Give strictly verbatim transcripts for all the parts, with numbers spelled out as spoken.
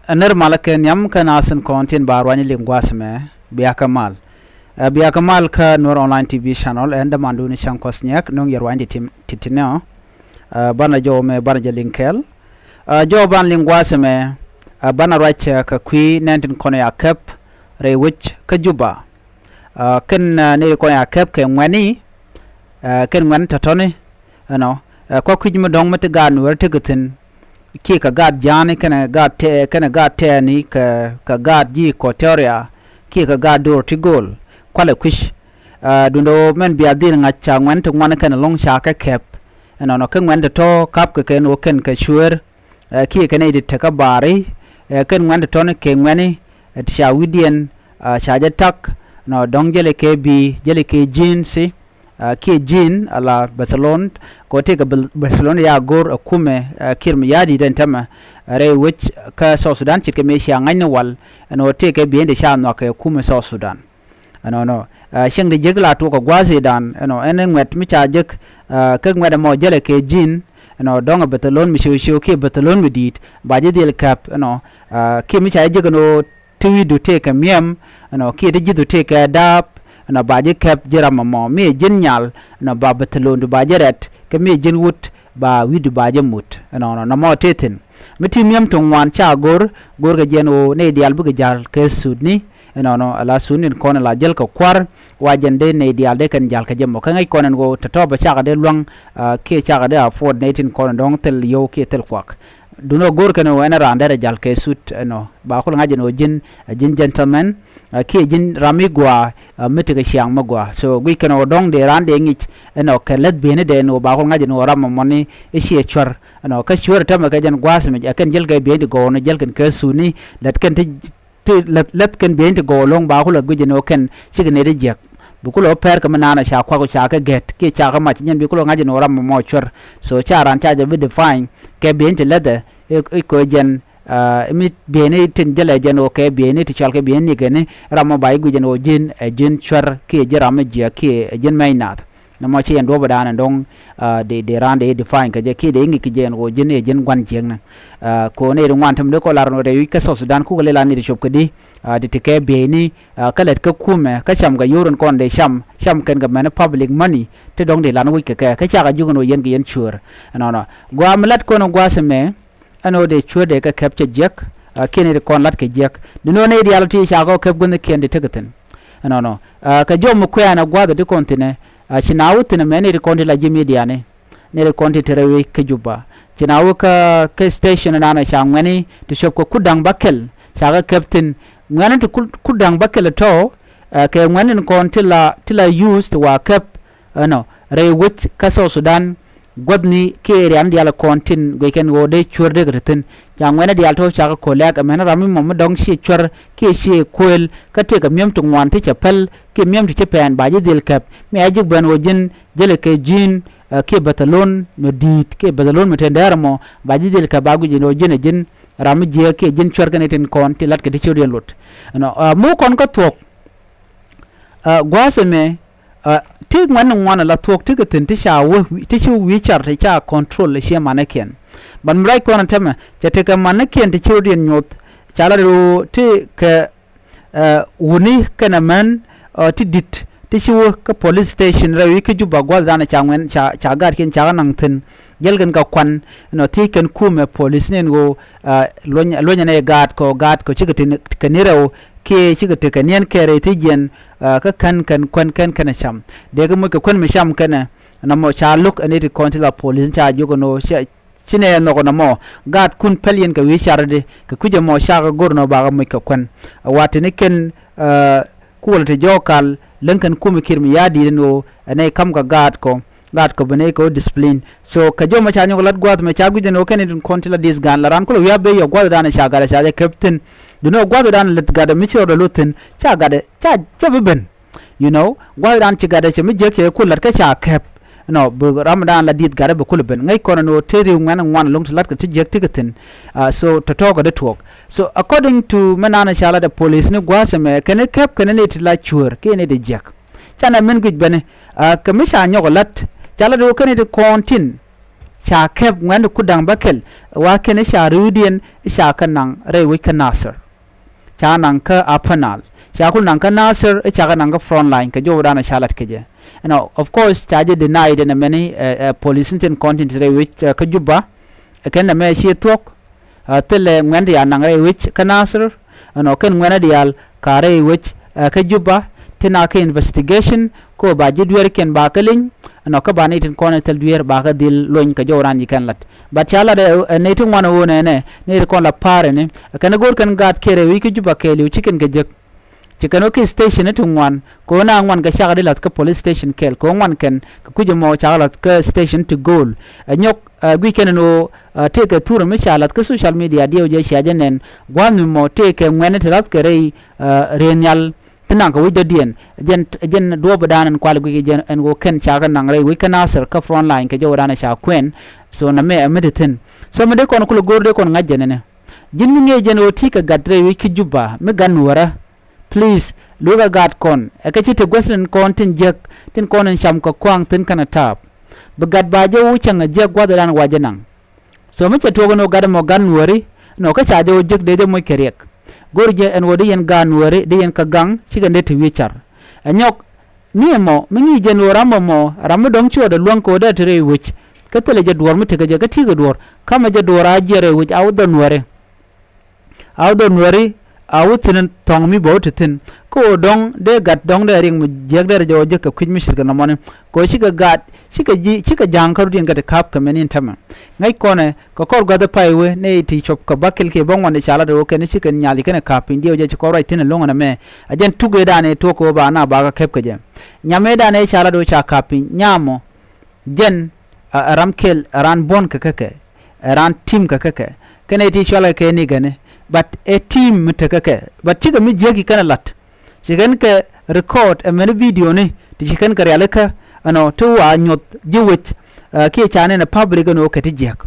Ɛ nɛr malä kɛ nhiam kä naath tin kɔn tin ba ruany liŋ gua̱a̱th ɛmɛ. Biakä mal. Ɛ biakä mal kä Nuer Online T V channel, ɛn dämandun Cäŋ Kuɔth Nyiɛk, nöŋ yɛ ruany ti tim, ti tinɛ ɔ. Ɛ banɛ jɔw mɛ banɛ jɛ liŋ kɛɛl. Ɛ jɔw ban liŋ gua̱a̱th ɛmɛ. Ɛ banɛ ruac, ɛ, kɛ kui̱ nɛn tin kɔn ya käp rɛy wec kä Juba. Ɛ kɛn, ɛ, nɛy ti kɔn ya käp kɛ ŋuɛ̈tni. Ɛ kɛn ŋuɛ̈tni tɔ̱tɔ̱ni. Ɛnɔ, ɛ, kua̱ kui̱c mi dɔ̱ŋ mi ti gaat Nuɛɛri tekɛ thi̱n, kiɛ kɛ gaat Ja̱a̱ni kɛnɛ gaat Tɛ-, kɛnɛ gaat Tɛɛni, kɛ, kɛ gaat ji̱ Equatoria, kiɛ kɛ gaat Dor ti gööl, kualɛ kui̱c. Ɛ, duundɛ ɣöö mɛn bia dhil ŋa̱c ca ŋuɛ̈tni ti ŋuan kɛn ɛlɔ̱ŋ ca kɛ kɛp. Ɛnɔnɔ, kä ŋuɛ̈tni tɔ̱tɔ̱ ka̱pkɛ kɛn ɣöö kɛn kɛ cueer, ɛ, kiɛ kɛ nɛy ti tekä baari, ɛ, kɛn ŋuɛ̈tni tɔ̱tɔ̱ni kɛ ŋuɛ̈tni, ɛ, ti ca wi̱cdiɛn, ɛ, ca jɛ tak, nɔ dɔ̱ŋ jälɛ kɛ bi̱i̱, jälɛ kɛ ji̱n si, ɛ, kiɛ ji̱n ala Barcelona, kɛ ɣöö tëëkɛ Bar-, Barcelona ya go̱r ɛ kumɛ, ɛ, Kiir Mayardit ɛn täämɛ, ɛ, rɛy wec kä South Sudan ce̱tkɛ mëë cia ŋa̱cni wal, ɛn ɣöö tëëkɛ bieyni ti ca nhɔak kɛ kumɛ South Sudan. Ɛnɔnɔ, ɛ, cieŋ ti jek la tuɔɔk kɛ gua̱a̱th ëëdan, ɛnɔ, ɛn ŋuɛ̈t mi ca jek, ɛ, kä ŋuɛ̈t ɛmɔ jälɛ kɛ ji̱n, ɛnɔ, dɔ̱ŋ ɛ Barcelona mi ciöt ciöt kiɛ Barcelona mi di̱i̱t, ba ji̱ dhil käp, ɛnɔ, ɛ, kiɛ mi ca jɛ jek ɛn ɣöö ti wi̱i̱du tëëkɛ mi̱em, ɛnɔ, kiɛ ti ji̱thu tëëkɛ da̱a̱p, ɛnɔ, ba ji̱ käp ji̱ ram ɛmɔ. Mi ɛ ji̱n nyal, ɛnɔ, ba Barcelonadu ba ji̱ rɛt, kä mi ɛ ji̱n wut ba wi̱i̱du ba ji̱ mut. Ɛnɔnɔ, nɔmɔ tëë thi̱n. Mi ti mi̱em ti ŋuan ca go̱r, go̱rkɛ jɛ ɛn ɣöö nɛy diaal bikɛ ja̱l kɛ thutni, ɛnɔnɔ, ala thutni tin kɔn ala jäl kɛ kua̱r, wa jɛn dee nɛy diaal dee kɛn ja̱l kɛ jɛ mɔ. Kä ŋäc kɔn ɛn ɣöö tɔ̱tɔ̱ bɛ cakɛ dee lua̱ŋ, ɛ, kiɛ cakɛ dee afford nɛy tin kɔn dɔ̱ŋ thil yio̱w kiɛ thil kuak. Duundɛ ɣöö go̱rkɛn ɣöö ɛn raan derɛ ja̱l kɛ thut, ɛnɔ, ba kulɛ ŋa̱c ɛn ɣöö ji̱n, ɛ ji̱n gentleman, ɛ, kiɛ ji̱n ram mi gɔaa, ɛ, mi tekɛ ciaŋ mi gɔaa. So guickɛn ɣöö dɔ̱ŋ dee raan dee ŋi̱c, ɛnɔ, kɛ läth bieyni dee ɛn ɣöö ba kulɛ ŋa̱c ɛn ɣöö ram ɛmɔni ɛ ciɛ cuɛr. Ɛnɔ, kä cueer täämɛ kɛ jɛn gua̱a̱th ɛmɛ, ɛ kɛn jälkɛ bieyni ti gɔw, ɛnɔ, jälkɛn kɛ thutni, lät kɛn ti ti läth, läth kɛn bieyni ti gɔw ɛlɔ̱ŋ ba kulɛ guic ɛn ɣöö kɛn cikɛ nɛy ti jiäk. Bi kulɛ wä pɛr kɛ mi naan ɛ ca kuak ɔ ca kɛ gɛt kiɛ ca kɛ mac, nyɛn bi kulɛ ŋa̱c ɛn ɣöö ram ɛmɔ cuɛr. So ca raan ca jɛ bi define kɛ bieyni ti läthɛ, i̱, i̱ kɛ jɛn, ɛ, mi bieyni tin jälɛ jɛn ɣöö kɛ bieyni ti cɔal kɛ bieyni nikɛni, ram ɛmɔ ba ji̱ guic ɛn ɣöö ji̱n ɛ ji̱n cuɛr kiɛ ji̱n ram mi jiäk kiɛ ɛ ji̱n mɛc nath. Nɔmɔ ci yɛn duɔ̱ɔ̱p ɛ da̱a̱n ɛn dɔ̱ŋ, ɛ, dee, dee raan dee define kɛ jɛ kiɛ dee ŋi̱c kɛ jɛ ɛn ɣöö ji̱n ɛ ji̱n gua̱n jiäkni. Ɛ, kɛ ɣöö nɛy ti ŋuan täämɛ dee kɔ lar ɛn ɣöö te wi̱c kä South Sudan kukɛ lɛ la nɛy ti cop kädi, ɛ, ti ti kɛ bieyni, ɛ, kä lät kä kumɛ, kä cam kɛ yio̱w tin kɔn dee cam, cam kɛn kɛ mɛn public money, ti dɔ̱ŋ dee lan wi̱c kɛ kɛ, kä cakɛ jiök ɛn ɣöö yɛn kɛ yɛn cueer. Ɛnɔnɔ. Gɔaa mi lat kɔn ɛ gua̱a̱th ɛmɛ, ɛn ɣöö dee cueer dee kɛ käp cɛ jiäk, ɛ, kiɛ nɛy ti kɔn la̱t kɛ jiäk. Duundɛ ɣöö nɛy diaal ti ca kɛ käp gua̱thnikiɛn ti tekɛ thi̱n. Ɛnɔnɔ. Ɛ, kɛ jɔw mi kuɛɛnɛ gua̱a̱th ɛ ti kɔn thi̱n ɛ, ɛ, ci na wä thi̱n ɛmɛ nɛy ti kɔn ti la ji̱ midiani, nɛy ti kɔn ti te rɛy wec kä Juba. Ci na wä kä, kä station ɛnan ɛ ca ŋuɛ̈tni ti cop kɛ kut da̱ŋ bäkɛl, ca kɛ käp thi̱n. Ŋuɛ̈tni ti kut, kut da̱ŋ bäkɛl ɛ tɔ̱, ɛ, kɛ ŋuɛ̈tni kɔn ti la, ti la use ti wa käp, ɛnɔ, rɛy wec kä South Sudan, gua̱thni kiɛ riani diaal kɔn tin guickɛn ɣöö dee cueer dee kɛ te thi̱n. Ca ŋuɛ̈tni diaal tɔ̱ cakɛ collect, ɛmɛn ram mi mɔ mi dɔ̱ŋ ciɛ cuɛr kiɛ ciɛ kuëël, kä tëëkɛ mi̱em ti ŋuan ti cɛ päl kiɛ mi̱em ti ci pɛn, ba ji̱ dhil käp. Mi a ji̱ ben ɣöö ji̱n jälɛ kɛ ji̱n, ɛ, kiɛ Barcelona mi di̱i̱t kiɛ Barcelona mi te dɛɛr ɛmɔ, ba ji̱ dhil käp, ba guic ɛn ɣöö ji̱n ɛ ji̱n ram mi jiääk kiɛ ji̱n cuɛr kɛn tin kɔn ti la̱t kɛ ti ciötdiɛn luɔt. Ɛnɔ, ɛ, mi wä kɔn kä thuɔ̱k. Ɛ, gua̱a̱th ɛmɛ, ɛ, ti ŋuɛ̈tni ŋuan ala thuɔ̱k ti kɛ thi̱n ti ca wä, ti ci wi̱i̱ car ti ca control ɛ ciɛ manikiɛn. Ban mi ruac kɔn ɛ täämɛ, cɛ tekɛ manikiɛn ti ciötdiɛn nyuɔth, ca la rɛw ti kɛ, ɛ, wutni kɛnɛ män, ɛ, ti di̱t ti ci wä kä police station rɛy wec kä Juba gua̱a̱th dan ca ŋuɛ̈tni ca, ca gaatkiɛn ca kɛ naŋ thi̱n. Jälkɛn kɛ kuan, ɛnɔ, thiec kɛn kumɛ police ni ɛn ɣöö, ɛ, luny, lunyɛ nɛy gaatkɔ, gaatkɔ cikɛ te kɛ ni rɛw, kiɛ cikɛ te kɛ niɛn kɛ rɛy thiec jiɛn, ɛ, kä kän kɛn kuän kɛn kɛnɛ cam. Dee kɛ moc kɛ kuän mi cam kɛnɛ, nɔmɔ ca lo̱k ɛ nɛy ti kɔn ti la police ca jiök ɛn ɣöö ci, ci nɛy ɛ nhɔk ɛnɔmɔ. Gaatkun päl yɛn kɛ wi̱i̱ car di, kɛ kui̱c ɛmɔ cakɛ go̱r ɛn ɣöö bakɛ moc kɛ kuän. Ɛ wa teni kɛn, ɛ, kukɛ lɛ te jɔɔk kal, läŋ kɛn kumɛ Kiir Mayardit ɛn ɣöö ɛ nɛy ka̱mkɛ gaatkɔ. Gaat kɔ bi nɛy kɛ wä discipline. So kɛ jɔw mɛ ca nyɔk lat gua̱a̱th mɛ ca guic ɛn ɣöö kɛn tin kɔn ti la di̱th ga̱a̱n la raan kulɛ wi̱i̱ a ben yɔ gua̱a̱th dan ca gat ɛ ca jɛ käp thi̱n. Duundɛ ɣöö gua̱a̱th dan lät gat ɛ mi ci rɔɔdɛ luth thi̱n ca gat ɛ ca, ca bi ben. You know, gua̱a̱th dan ci gat ɛ cɛ mi jiäk cɛ ku lat kä ca käp. Nɔ, bi ram dan la di̱th gat ɛ bi kulɛ ben. Ŋäc kɔn ɛn ɣöö te ri̱w ŋuɛ̈tni ŋuan ɛlɔ̱ŋ ti la̱tkɛ ti jiäk ti kɛ thi̱n. Ah, so tɔ̱tɔ̱ kɛ di tuɔɔk. So according to mɛ naan ca lat ɛ police ni gua̱a̱th ɛmɛ kɛn ɛ käp kɛn ɛ nɛy ti la cueer kiɛ nɛy ti jiäk. Canɛ min guic beni, ah, kɛ mi ca nyɔk ɛ la̱t, ca la̱t ɣöö kɛn i̱ ti kɔn tin ca kɛp ŋuɛ̈ni Kut Da̱ŋ Bäkɛl, wa kɛn ca ri̱wdiɛn ca kɛ naŋ rɛy wec kä Nasir. Ca naŋ kä Upper Nile, ca ku naŋ kä Nasir, ca kɛ naŋ kä Frontline kɛ jɔwdan ca lat kɛ jɛ. Ɛnɔ, of course, ca jɛ denied ɛn ɛmɛni, ɛ, ɛ, police tin kɔn tin te rɛy wec, ɛ, kä Juba. Ɛ kɛn ɛmɛ ci thuɔ̱k, ɛ, thilɛ ŋuɛ̈ni ti ca naŋ rɛy wec kä Nasir. Ɛnɔ, kɛn ŋuɛ̈ni diaal ka rɛy wec, ɛ, kä Juba, tin a kɛ investigation, ko ba ji̱ dueerkiɛn ba kɛ liny, ɛnɔ, kä ba nɛy tin kɔn thil dueer ba kɛ dhil lony kɛ jɔwdan ci kɛn lat. But ca lat, ɛ, ɛ, nɛy ti ŋuan ɛ ɣöö nɛnɛ, nɛy ti kɔn la pa̱a̱r ɛni, ɛ kɛn go̱o̱r kɛn gaat kiɛ rɛy wec kä Juba kɛɛliw ci kɛn kɛ jek. Ci kɛn wä ki station ti ŋuan, kɛ ɣöö na ŋuan kɛ cakɛ di la̱th kä police station kɛl, kɛ ɣöö ŋuan kɛn kɛ kui̱c ɛmɔ cakɛ la̱th kä station ti gööl. Ɛ nyɔk, ɛ, guic kɛn ɛn ɣöö, ɛ, tëëkɛ thurɛ mi ca la̱th kä social media diɛw jɛ cia jɛ nɛn, gua̱a̱th mi mɔ tëëkɛ ŋuɛ̈ni ti la̱th kɛ rɛy, ɛ, rëë nhial ti naŋ kɛ wec dɔ̱diɛn. Jɛn, jɛn duɔ̱ɔ̱pdan ɛn kual guic jɛn ɛn ɣöö kɛn cakɛ naŋ rɛy wec kä Nasir kä Frontline kɛ jɔwdan ca kuɛn. So nɛmɛ ɛ mi ti thi̱n. So mi dee kɔn kulɛ go̱o̱r dee kɔn ŋa̱c jɛn ɛnɛ. Ji̱n mi ŋi̱eec jɛn ɣöö ti̱i̱ kɛ gat rɛy wec kä Juba mi gat Nuäärä. Please, lueekɛ gaat kɔn, ɛ kɛ ci te guäth tin kɔn tin jiäk, tin kɔn in cam kɛ kua̱a̱ŋ thi̱n kɛnɛ ta̱a̱p. Bi gat ba jɛ wä cäŋ ɛ jiäk gua̱thdan wa jɛ naŋ. So mi cɛ tuɔɔk ɛn ɣöö gat ɛmɔ gat Nuääri, nɔ kä ca jɛ wä jiäk dee jɛ moc kɛ riɛk. Go̱o̱r jɛ ɛn ɣöö dee yɛn gaat Nuääri, dee yɛn kɛ gaŋ, cikɛ dee te wi̱i̱ car. Ɛ nyɔk, mi ɛmɔ, mi ŋi̱i̱c jɛn ɣöö ram ɛmɔ, ram mi dɔ̱ŋ cuɔɔdɛ luäŋ kɛ ɣöö dee te rɛy wec. Kä thilɛ jɛ duɔ̱ɔ̱r mi tekɛ jɛ kä ti̱i̱ kɛ duɔ̱ɔ̱r, ka̱mɛ jɛ duɔ̱ɔ̱r a jiɛn rɛy wec a wä dhɔr Nuääri. A wä dhɔr Nuääri, a wä thi̱n thɔ̱ŋ mi bä wä te thi̱n. Kä ɣöö dɔ̱ŋ dee gat dɔ̱ŋ dee riɛk mi jiäk dee rɛ jɛ wä jiäk kɛ kui̱c mi ce̱tkɛ nɔmɔni. Kɛ ɣöö cikɛ gat, cikɛ ji̱, cikɛ ja̱a̱ŋ kä rut yɛn kɛ ti ka̱p kɛ mɛn in tämɛ. Ŋäc kɔnɛ, kɛ kɔr gua̱th ɛ pay wee, nɛy ti cop kɛ bäkɛl kiɛ bäŋuan ti ca lat ɣöö kɛn cikɛ nyal ci kɛn ɛ ka̱p piny diɛw jɛ ci kɔr ruac thi̱n ɛlɔ̱ŋ ɛn ɛmɛ. Ɛ jɛn tuk ëëdan ëë tuɔɔk kɛ ɣöö ba na ba kɛ kɛp kɛ jɛ. Nyam ëëdan ëë ca lat ɣöö ca ka̱p piny, nyam ɔ. Jɛn, ɛ, ɛ ram kɛl, ɛ ran buɔ̱n kɛ kɛ kɛ, ɛ ran tim kɛ kɛ kɛ. Kɛn ɛ ti cualkɛ kɛ ni gɛni, but ɛ tim mi tekɛ kɛ, but cikɛ mi jiäki kɛn ɛ lat. Ci kɛn kɛ record ɛ mɛni video ni, ti ci kɛn kɛ rialikä, ɛnɔ, ti wa nyuɔth ji̱ wec, ɛ, kiɛ ca nɛn ɛ public ɛn ɣöö kɛ ti jiäk.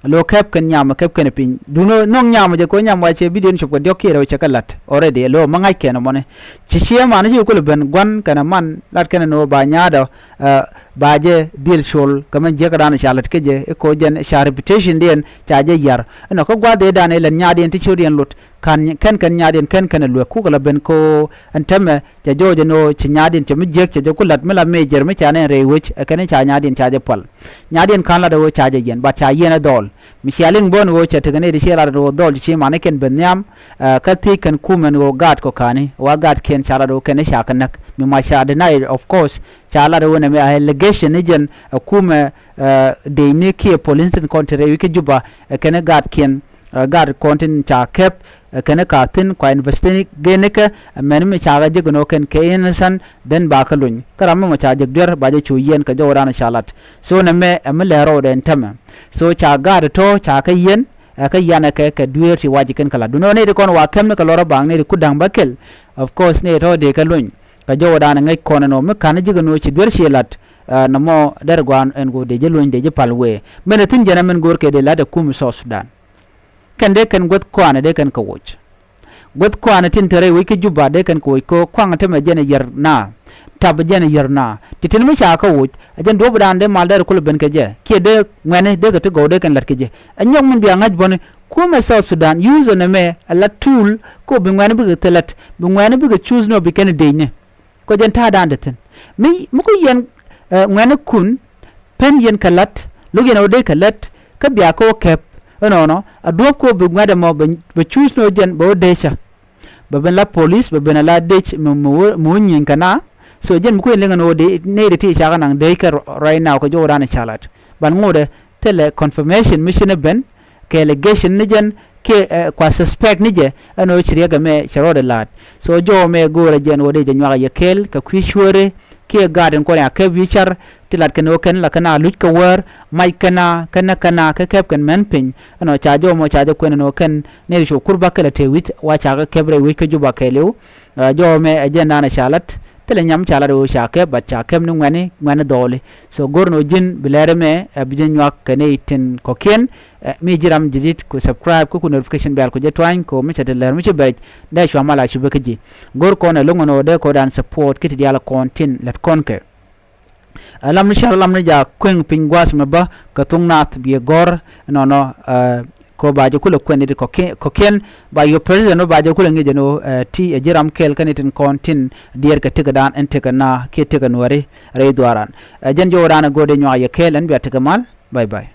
Lo kɛp kɛn nyamɛ, kɛp kɛn piny. Duno nɔŋ nyamɛ jɛ kɛ nyam wa cɛ video ni cop kɛ diɔk kiɛ rɛw cɛ kɛ lat already. Lo ma ŋa̱c kɛn mɔni. Ci ciɛ man ci kulɛ ben gua̱n kɛn man lat kɛn ni wä ba nyaadɔ, ɛ, ba jɛ dhil col kɛ mɛn jiäk dan ca lat kɛ jɛ. Iko jɛn ca reputation diɛn ca jɛ yar. Ɛnɔ kä gua̱th ëëdan ëë lɛn nyaadiɛn ti ciötdiɛn lot. Kan kɛn kɛn nyaadiɛn kɛn kɛn luek kukɛ la ben ko ɛn tämɛ. Cɛ jɔɔc ɛn ɣöö ci nyaadiɛn cɛ mi jiäk cɛ jɛ ku la̱t mi la mecɛr mi ca nɛn rɛy wec ɛ kɛn ca nyaadiɛn ca jɛ pual. Nyaadiɛn ka̱n lat ɛ ɣöö ca jɛ yiɛn, but ca yiɛn ɛ dhɔl. Mi cia liŋ bä ni ɣöö cɛ tekɛ nɛy ti ciɛ lat ɛ ɣöö dhɔl ti ci manɛ kɛn ben nhiam, ɛ, kä thiec kɛn kumɛ ni ɣöö gaat kɔ ka̱ni, wa gaatkiɛn ca lat ɛ ɣöö kɛn ca kɛ näk. Mi ma ca deny, of course, ca lat ɛ ɣöö nɛmɛ a allegation ni jɛn, ɛ, kumɛ, ɛ, dec ni kiɛ police tin kɔn ti rɛy wi̱c kä Juba, ɛ, kɛn gaatkiɛn, ɛ, gaat kɔn tin ca kɛp, ɛ, kɛn ka thi̱n kua investigate ni kɛ, ɛ, mɛn mi ca kɛ jek ni ɣöö kɛn kɛ innocent, then ba kɛ lony. Kä ram mi mɔ ca jek duer ba jɛ cu yiɛn kɛ jɔwdan ca lat. So nɛmɛ ɛ mi lɛ rɔɔdɛ ɛn tämɛ. So ca gaat tɔ̱ ca kɛ yiɛn, ɛ, kɛ yian ɛ kɛ, kɛ duer ti wac kɛn kɛ lat. Duundɛ nɛy ti kɔn wa kɛm ni kɛ lɔr a baŋ nɛy ti Kut Da̱ŋ Bäkɛl. Of course nɛy tɔ̱ dee kɛ lony. Kɛ jɔwdan ŋäc kɔn ɛn ɣöö mi ka̱n ji̱ kɛ ni ɣöö ci duer ci lat, ɛ, nɔmɔ derɛ gua̱a̱n ɛn ɣöö dee ji̱ lony dee ji̱ pal wee. Mɛn ɛ thi̱n jɛn ɛ mɛn go̱o̱r kɛ dee lat ɛ kum South Sudan. Kɛn dee kɛn guäth kɔaanɛ dee kɛn kɛ woc. Guäth kɔaanɛ tin te rɛy wec kä Juba dee kɛn kɛ woc kɛ ɣöö kuaŋ tämɛ jɛn ɛ yɛr na. Tap jɛn ɛ yɛr na. Ti tin mi ca kä woc, ɛ jɛn duɔ̱ɔ̱pdan dee mal dee rɛ kulɛ ben kɛ jɛ. Kiɛ dee ŋuɛ̈ni dee kɛ ti gɔw dee kɛn la̱t kɛ jɛ. Ɛ nyɔk min bia ŋa̱c bäni, kumɛ South Sudan, use ɛn ɛmɛ, ɛ la tool, kɛ ɣöö bi ŋuɛ̈ni bikɛ thil la̱t, bi ŋuɛ̈ni bikɛ choose ni ɣöö bi kɛn dec ni. Kɔ jɛn ta̱a̱dan te thi̱n. Mi, mi ku yɛn, ɛ, ŋuɛ̈nikun, pen yɛn kɛ la̱t, lo̱k yɛn ɣöö dee kɛ la̱t, kä bia kɛ wä kɛp, ɛnɔnɔ, a duɔ̱ɔ̱p kɛ wä bi ŋuɛ̈t ɛmɔ, bɛ, bɛ choose ni ɣöö jɛn, bɛ wä dec cä. Bɛ ben la police, bɛ ben a la dec, mi, mi wä, mi wä nyieny kɛ na. So, jɛn mi ku yɛn liŋ ɛn ɣöö dee, nɛy dee ti cakɛ naŋ dec kɛ r-, right now, kɛ jɔwdan ca la̱t. Ban ŋotdɛ, thilɛ confirmation mi ci ni ben, kɛ allegation ni jɛn, kiɛ, ɛ, kua suspect ni jɛ, ɛn ɣöö ci riɛk ɛmɛ cɛ rɔɔdɛ la̱a̱t. So jɔw ɛmɛ go̱o̱rɛ jɛn ɣöö dee jɛ nyuak a yɛ kɛɛl, kɛ kui̱ cueeri, kiɛ gaat in kuɔn ya kɛp wi̱i̱ car, ti lat kɛn ɣöö kɛn la kɛn a luc kɛ wäär, mac kɛn a, kɛn a, kɛn a, kɛ kɛp kɛn mɛn piny, ɛn ɣöö ca jɔw ɛmɔ ca jɛ kuɛn ɛn ɣöö kɛn nɛy ti cu Kur Bäkɛl a te wi̱c, wa ca kɛ kɛp rɛy wec kä Juba kɛɛliw. Ɛ, jɔw ɛmɛ ɛ jɛn dan ca lat, thilɛ nyam ca lat ɣöö ca kɛp, but ca kɛp ni ŋuɛ̈ni, ŋuɛ̈ni dhɔɔli. So go̱r ni ɣöö ji̱n bi lɛr ɛmɛ, ɛ, bi ji̱ nyuak kɛ nɛy tin kɔ̱kiɛn, ɛ, mi ji̱ ram jadid ku subscribe, ku ku notification bell ku jɛ tuany, kɛ ɣöö mi cɛ te lɛr mi ci bɛc, dee cua mal a cupɛ kä ji̱. Go̱r kɔn ɛ lo̱ŋ ɛn ɣöö dee kɔn dan support, ki ti diaal kɔn tin lät kɔn kɛ. Ɛ lam ni car lam ni ja kueŋ piny gua̱a̱th mɛ bä kɛ thuŋ naath biɛ gɔ̱r nɔnɔ. Ɛ kɔ ba jɛ kulɛ kuɛn ni ti kɔ̱kiɛn ba yɔ president bä ba jɛ kulɛ ŋi̱cɛ ni ɛ ti ɛ ji̱ ram kɛɛl kä ni tin kɔn tin diɛɛr kɛ tikä dan ɛn tikä na kiɛ tikä nuɛri rɛy dhuaaran. Ɛ jɛn jɔwä dan ɛ go̱o̱r dee nyuak yɛ kɛɛl ɛn bia tikä mal. Bye bye.